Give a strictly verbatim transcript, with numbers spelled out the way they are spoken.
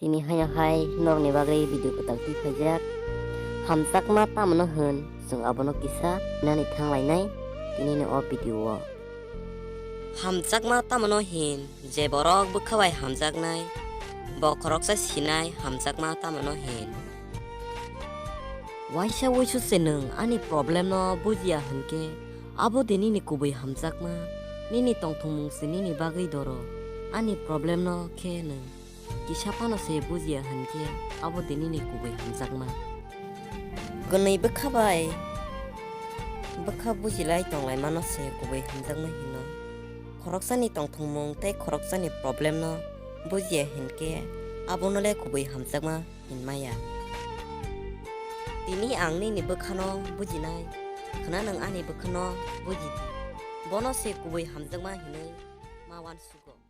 Tini haino hai norokni bagwi video kwtal twi phaijak. Hamjakma tamano hwn, chwng abono kisa nani thanglainai tinini o video o. Hamjakma tamano hin, je borok bwkha bai hamjaknai, bo khoroksa sinai hamjakma tamano hin. Waisa wuisu se nwng ani problem no bujiya hwnkhe, abo de nini kubui hamjakma, nini tongthokmung se nini bagwi doro, ani problem no khe nwng kisa phano se bujiya hwnkhe, abo de nini kubui hamjakma. Kwnwi bwkha bai bwkha bujilai tonglaimano se kubui hamjakma hino. Khoroksani tongthokmung tei khoroksani problem no bujiya hinkhe abono le kubui hamjakma hinmaya. Tini ang nini bwkhano bujinai, khwna nwng ani bwkhano bujidi. Bono se kubui hamjakma hinwi ma uansugo.